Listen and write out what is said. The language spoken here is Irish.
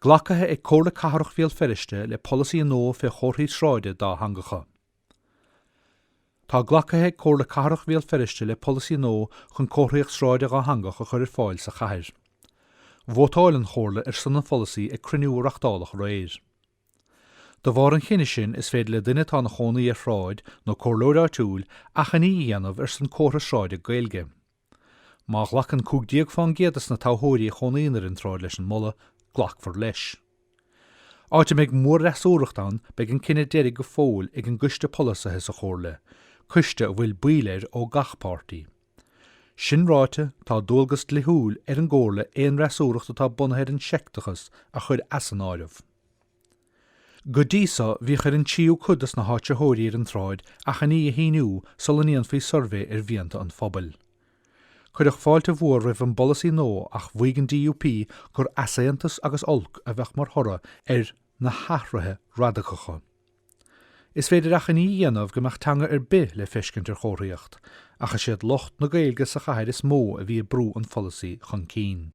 Glacaithe ag Comhairle Cathrach Bhéal Feirste le polasaí nua fé chomharthaí sráide dátheangacha. Tá glacaithe ag Comhairle Cathrach Bhéal Feirste le polasaí nua chun comharthaíocht sráide dhátheangach a chur ar fáil sa chathair. Vótáil an Chomhairle ar son an pholasaí ag cruinniú a reachtáladh aréir. De bharr an chinnidh sin is féidir le duine atá ina chónaí ar shráid nó comhairleoir áitiúil achainí a dhéanamh ar son comhartha sráide Gaeilge. Má ghlacann 15 fán gcéad de na toghthóirí a chónaíonn ar an tsráid leis an moladh, glacfar leis. Áit a mbeidh mórfhreasúracht ann, beidh an cinneadh deiridh go fóill ag an gcoiste polasaithe sa Chomhairle, coiste a bhfuil baill air ó gach páirtí. Sin ráite, tá dualgas dlíthiúil ar an gComhairle aon fhreasúracht atá bunaithe ar an seicteachas a chur as an áireamh. Go dtí so, bhíodh ar an tríú cuid dos na háitritheoirí ar an tsráid achainí a shíniú sula ndéanfaí suirbhé ar mhianta an phobail. Cuireadh fáilte mhór roimh an bpolasaí nua ach mhaígh an DUP gur easaontas agus olc a bheadh mar thoradh ar na hathruithe radacacha. Is féidir achainí a dhéanamh go mbeadh teanga ar bith le feiscint ar chomharthaíocht, ach is iad lucht na Gaeilge sa chathair is mó a bhí ag brú an pholasaí chun cinn.